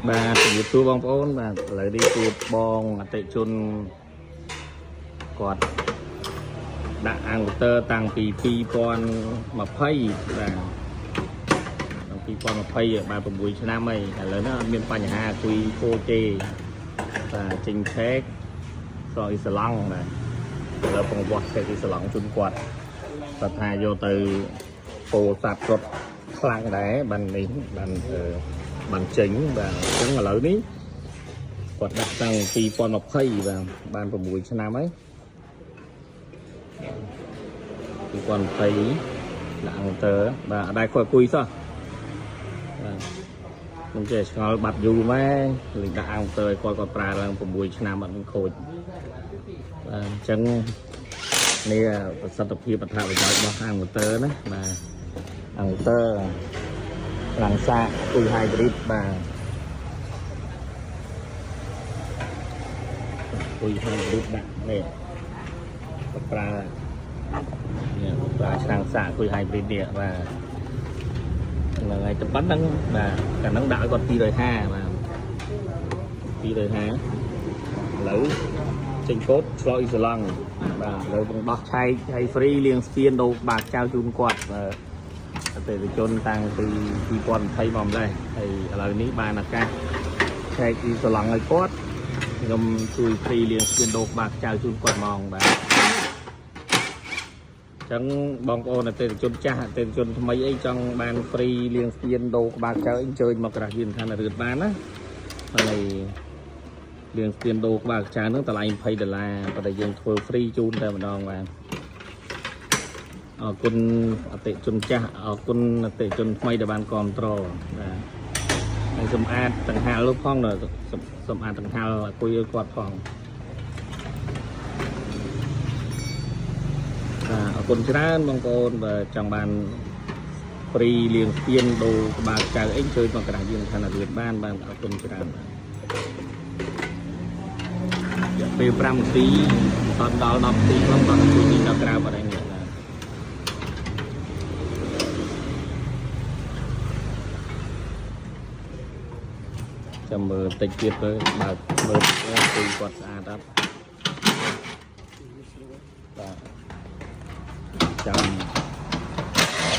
បាទជំរាបសួរបងប្អូនបាទឥឡូវនេះជួបបងអតិជនគាត់ដាក់អាំងទ័រតាំងពី2020បាទតាំងពី2020បាទ6ឆ្នាំហើយឥឡូវនេះអត់មានបញ្ហាគុយខូចទេបាទចេញឆែកស្រកអ៊ីស្លង់បាទឥឡូវពងវាស់ឆែកអ៊ីស្លង់ជូនគាត់គាត់ថាយកទៅពោធិ៍សាត់រត់ខ្លាំងដែរបាននេះបានអឺ បានចេញបាទអញ្ចឹងឥឡូវនេះគាត់ដាក់តាំង2020បាទបាន6ឆ្នាំហើយ2020ដាក់អង្គទ័របាទអត់ដែរគាត់គួយសោះបាទខ្ញុំចេះឆ្ងល់បាត់យូរម៉ែលេងដាក់អង្គទ័រឲ្យគាត់គាត់ប្រើឡើង6ឆ្នាំអត់មានខូចបាទអញ្ចឹងនេះប្រសិទ្ធភាពអត្ថប្រយោជន៍របស់អង្គទ័រណាបាទអង្គទ័រ ខ្លាំងសាកគុយ hybrid បាទគុយ hybrid ដាក់នេះប្រើនេះប្រើឆ្នាំងសាកគុយ hybrid នេះបាទហ្នឹងហើយតែប៉ុណ្្នឹងបាទកាលហ្នឹងដាក់ឲ្យគាត់250បាទ250ឥឡូវចេញកូដឆ្លោយអ៊ីស្លង់បាទឥឡូវបងដោះឆែកហើយ free លាងស្ពានដូរបាកចៅជូនគាត់បាទ អតិថិជនតាំងពី2020មកម្លេះហើយឥឡូវនេះបានឱកាសឆែកអ៊ីស្លង់ឲ្យគាត់ខ្ញុំជួយ free លាងស្ពានដូរក្បាលខ្ចៅជូនគាត់ហ្មងបាទអញ្ចឹងបងប្អូនអតិថិជនចាស់អតិថិជនថ្មីអីចង់បាន free លាងស្ពានដូរក្បាលខ្ចៅអីអញ្ជើញមកក្រាស់យានឋានរឿនបានណាហើយលាងស្ពានដូរក្បាលខ្ចៅហ្នឹងតម្លៃ20ដុល្លារប៉ុន្តែយើងធ្វើ free ជូនតែម្ដងបាទ អរគុណអតិជនចាស់អរគុណអតិជនថ្មីដែលបានគ្រប់គ្រងបាទហើយសម្អាតដង្ហាលលោកផងដល់សម្អាតដង្ហាលអង្គុយឲ្យគាត់ផងបាទអរគុណច្រើនបងប្អូនបើចង់បាន free លាងស្ពានដូរក្បាលចៅអីជួយមកក្រាស់យើងឋានៈរឿនបានបាទអរគុណច្រើនបាទរយៈពេល5នាទីមិនដល់10នាទីផងបាទជួយនេះដល់ក្រៅបាត់ហើយនេះបាទ ចាំមើលតិចទៀតមើលបើកមើលគឺគាត់ស្អាតអត់បាទចាំ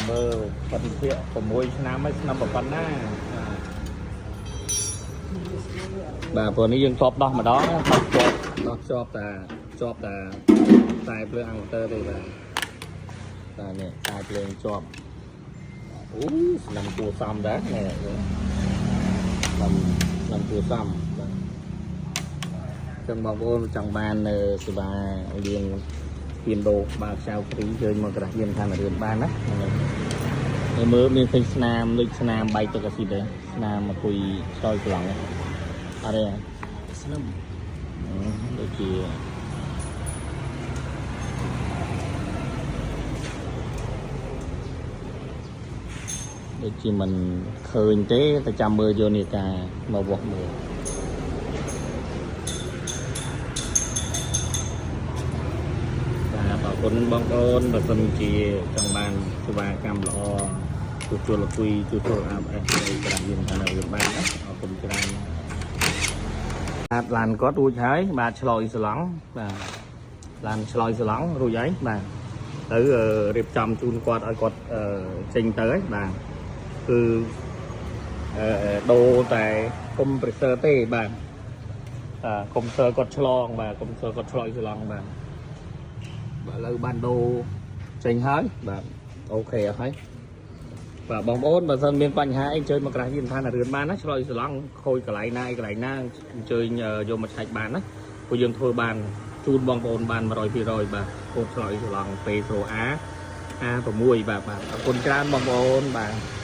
មើលបតិភិក6ឆ្នាំហើយឆ្នាំប៉ុណ្ណាបាទព្រោះនេះយើងធ្លាប់ដោះម្ដងណាដោះជាប់ដោះជាប់តាជាប់តាខ្សែភ្លើងអង្គទ័រទេបាទបាទនេះខ្សែភ្លើងជាប់អូឆ្នាំគួសមដែរនេះ ខ្ញុំខ្ញុំគួសមបាទចឹងបងប្អូនចង់បាននៅសេវាលាងស្ពានដូរក្បាលខ្ចៅ free យើងមកក្រាស់យានឋានរឿនបានណាហ្នឹងហើយមើលមានឃើញស្នាមដូចស្នាមបែកទឹកអាស៊ីតទេស្នាមមកគុយឆ្លោយស្លង់អត់ទេ ស្នឹម ដូចជាដូចជាមិនឃើញទេតែចាំមើលយកនេះការមកវាស់មើល បាទអរគុណបងប្អូនបើសិនជាចង់បានសេវាកម្មល្អជួសជុលលគុយជួសជុល ABS នៃក្រាស់យានឋានៈវាបានណាអរគុណច្រើនបាទឡានគាត់រួចហើយបាទឆ្លោយស្លង់បាទឡានឆ្លោយស្លង់រួចហើយបាទទៅរៀបចំជូនគាត់ឲ្យគាត់ចេញទៅហើយបាទគឺដូរតែកុំប្រេស័រទេបាទបាទកុំសើគាត់ឆ្លងបាទកុំសើគាត់ឆ្លោយស្លង់បាទ បាទឥឡូវបានដូរចេញហើយបាទ OK អស់ហើយបាទបងប្អូនបើសិនមានបញ្ហាអីអញ្ជើញមកក្រាស់យានឋានរឿនបានណាឆ្លោយស្លង់ខូចកន្លែងណាអីកន្លែងណាអញ្ជើញយកមកឆែកបានណាព្រោះយើងធ្វើបានជូនបងប្អូនបាន100%បាទកូដឆ្លោយស្លង់ P0A A6 បាទបាទអរគុណច្រើនបងប្អូនបាទ។